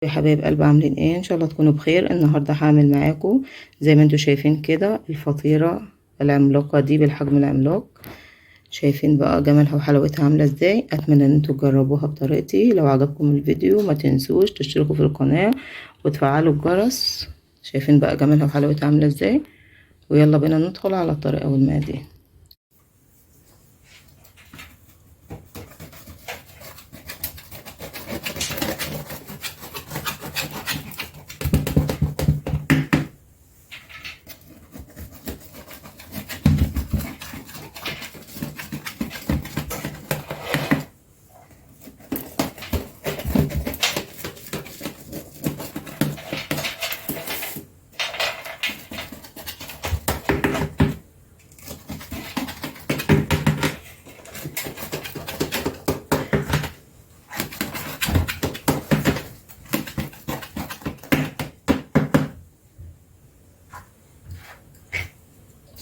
يا حبايب قلب، عاملين ايه؟ ان شاء الله تكونوا بخير. النهارده هعمل معاكم زي ما انتم شايفين كده الفطيره العملاقة دي بالحجم العملاق. شايفين بقى جمالها وحلاوتها عامله ازاي؟ اتمنى ان انتم تجربوها بطريقتي. لو عجبكم الفيديو ما تنسوش تشتركوا في القناة وتفعلوا الجرس. شايفين بقى جمالها وحلاوتها عامله ازاي؟ ويلا بينا ندخل على الطريقة والمقادير.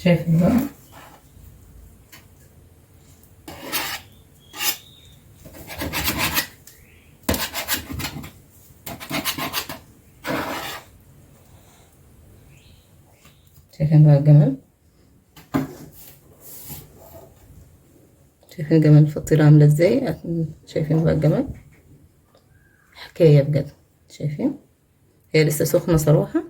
شايفين بقى شايفين بقى الجمال، شايفين جمال الفطيرة عاملة ازاي؟ شايفين بقى الجمال، حكاية بجد. شايفين هي لسه سخنة صراحة.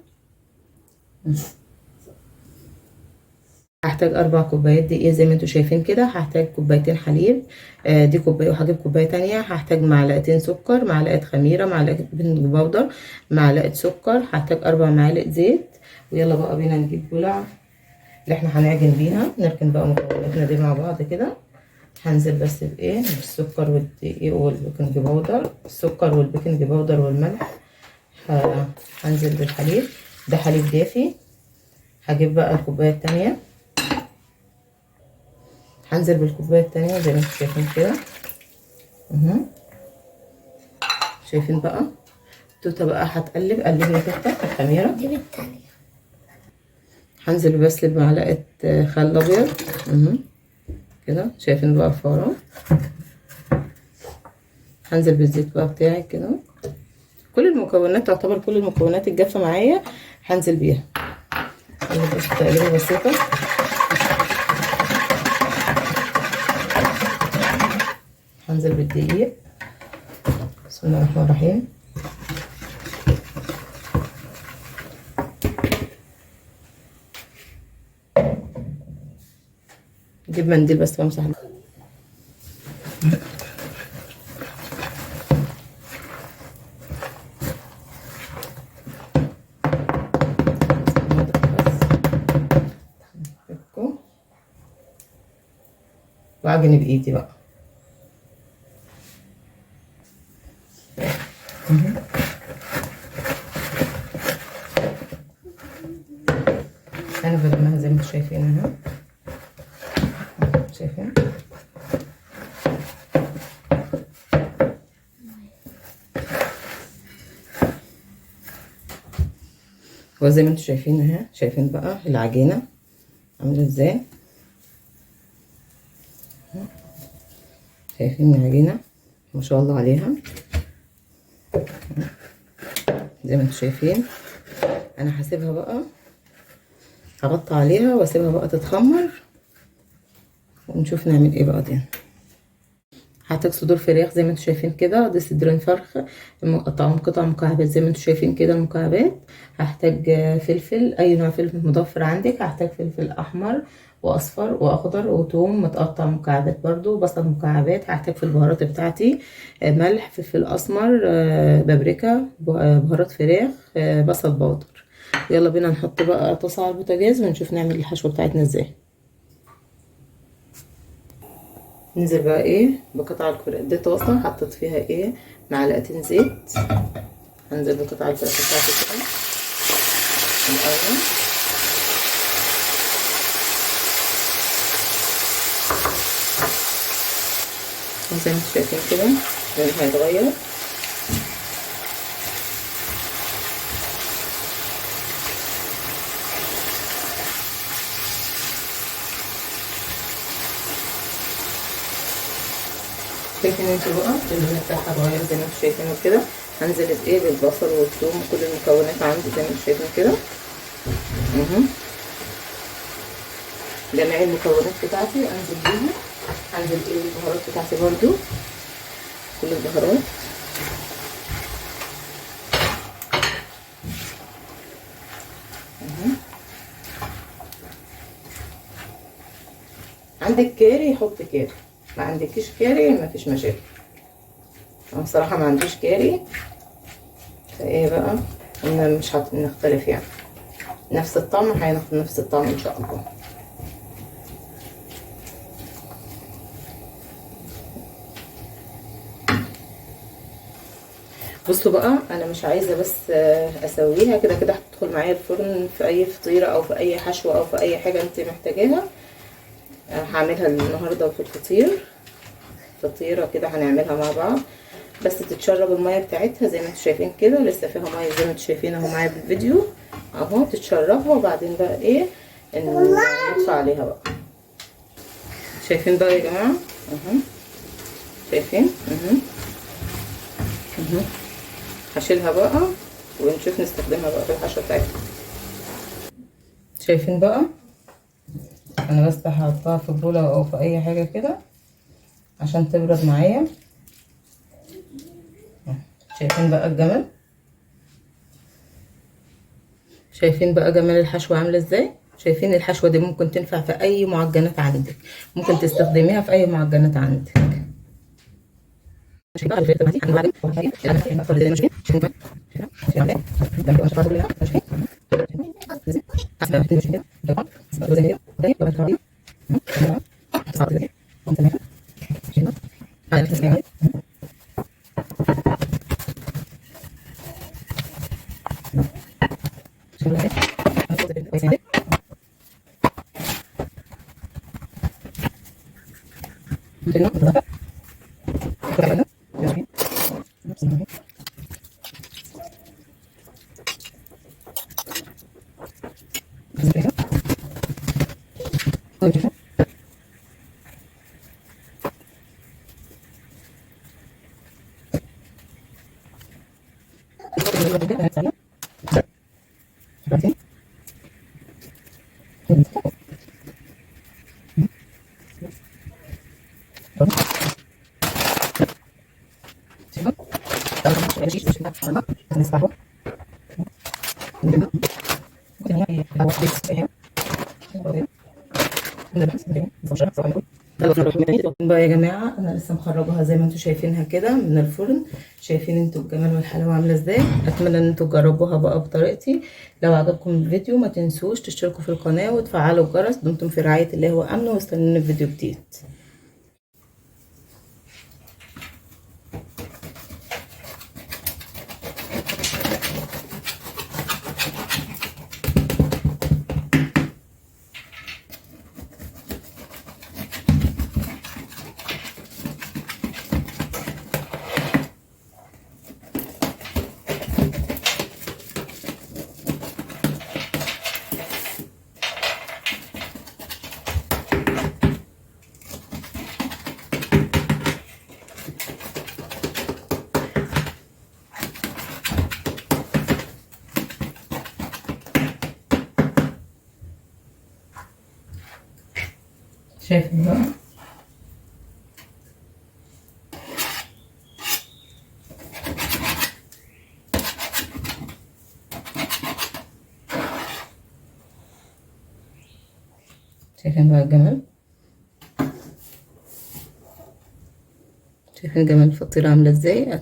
هحتاج 4 كوبايات دقيق زي ما انتوا شايفين كده. هحتاج كوبايتين حليب، دي كوباية وهجيب كوباية تانية. هحتاج معلقتين سكر، معلقه خميره، معلقه بيكنج باودر، معلقه سكر. هحتاج 4 معالق زيت. ويلا بقى بينا نجيب بولع اللي احنا هنعجن بيها. نركن بقى مكوناتنا دي مع بعض كده. هنزل بس بايه؟ بالسكر والدقيق والبيكنج باودر، السكر والبيكنج باودر والملح. هنزل بالحليب، ده حليب دافي. هجيب بقى الكوباية التانية، هنزل بالكوبايه التانية زي ما انتم شايفين كده. شايفين بقى توته بقى هتقلب، قلبي يا توته الخميره دي التانية. هنزل بس بمعلقه خل ابيض كده. شايفين بقى الفوران. هنزل بالزيت بقى بتاعي كده. كل المكونات تعتبر كل المكونات الجافه معايا هنزل بيها. هنزل بس تقليبه بسيطة. هنزل بالدقيق، بسم الله الرحمن الرحيم. نجيب منديل بس وامسح. واعجن بايدي بقى. انا بلمها زي ما انتم شايفين اهو، شايفين؟ وزي ما انتم شايفين اهي، شايفين بقى العجينة عامله ازاي؟ شايفين العجينة ما شاء الله عليها زي ما انتم شايفين. انا هسيبها بقى، هغطي عليها واسيبها بقى تتخمر ونشوف نعمل ايه بعدين. هحتاج صدور فراخ زي ما انتم شايفين كده، دي صدرين فرخ مقطعهم قطع مكعبات زي ما انتم شايفين كده المكعبات. هحتاج فلفل، اي نوع فلفل متوفر عندك. هحتاج فلفل احمر واصفر واخضر وتوم متقطع مكعبات برضو، بصل مكعبات. هحتاج في البهارات بتاعتي ملح، فلفل اسمر، بابريكا، بهارات فراخ، بصل بودر. يلا بينا نحط بقى طاسه على البوتاجاز ونشوف نعمل الحشوه بتاعتنا ازاي. ننزل بقى ايه بقطع الفراخ دي. طاسه حطيت فيها ايه معلقتين زيت. هنزل بقطع الفراخ بتاعتي كده الاول. زي ما انتم شايفين كده لونها هيتغير. شايفين انتوا بقى اللون بتاعها اتغير زي ما انتوا شايفينه كده. هنزل بايه؟ بالبصل والثوم وكل المكونات عندي زي ما انتم شايفين كده. جميع المكونات بتاعتي انزل بيها. هنزل ايه؟ البهارات بتاعتي برضو، كل البهارات. عندك كاري حط كاري، ما عندكيش كاري ما فيش مشاكل. انا بصراحة ما عنديش كاري، فايه بقى قلنا مش هنختلف يعني، نفس الطعم هياخد نفس الطعم ان شاء الله. بصوا بقى، انا مش عايزه بس اسويها كده كده، هتدخل معايا الفرن في اي فطيره او في اي حشوه او في اي حاجة انت محتاجاها. هعملها النهارده في الفطير، فطيره كده هنعملها مع بعض، بس تتشرب المية بتاعتها زي ما انتم شايفين كده، لسه فيها مية زي ما انتم شايفين اهو معايا بالفيديو اهو، تتشربها وبعدين بقى ايه نطفي عليها بقى. شايفين بقى يا جماعة اهو، شايفين اهو اهو. هشيلها بقى ونشوف نستخدمها بقى في الحشوه بتاعتها. شايفين بقى، انا بس هحطها في بوله او في اي حاجة كده عشان تبرد معايا. شايفين بقى الجمال؟ شايفين بقى جمال الحشوه عامله ازاي؟ شايفين الحشوه دي ممكن تنفع في اي معجنات عندك، ممكن تستخدميها في اي معجنات عندك. بقى يا جماعة انا لسه مخرجاها زي ما انتم شايفينها كده من الفرن. شايفين انتوا الجمال والحلاوه عامله ازاي؟ اتمنى ان انتوا تجربوها بقى بطريقتي. لو عجبكم الفيديو ما تنسوش تشتركوا في القناة وتفعلوا الجرس. دمتم في رعاية الله وامنه، واستنوني في فيديو جديد. شايفين بقى؟ شايفين بقى الجمال؟ شايفين جمال الفطيرة عاملة ازاي؟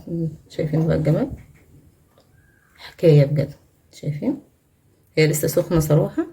شايفين بقى الجمال؟ حكاية بجد. شايفين؟ هي لسه سخنة صراحة.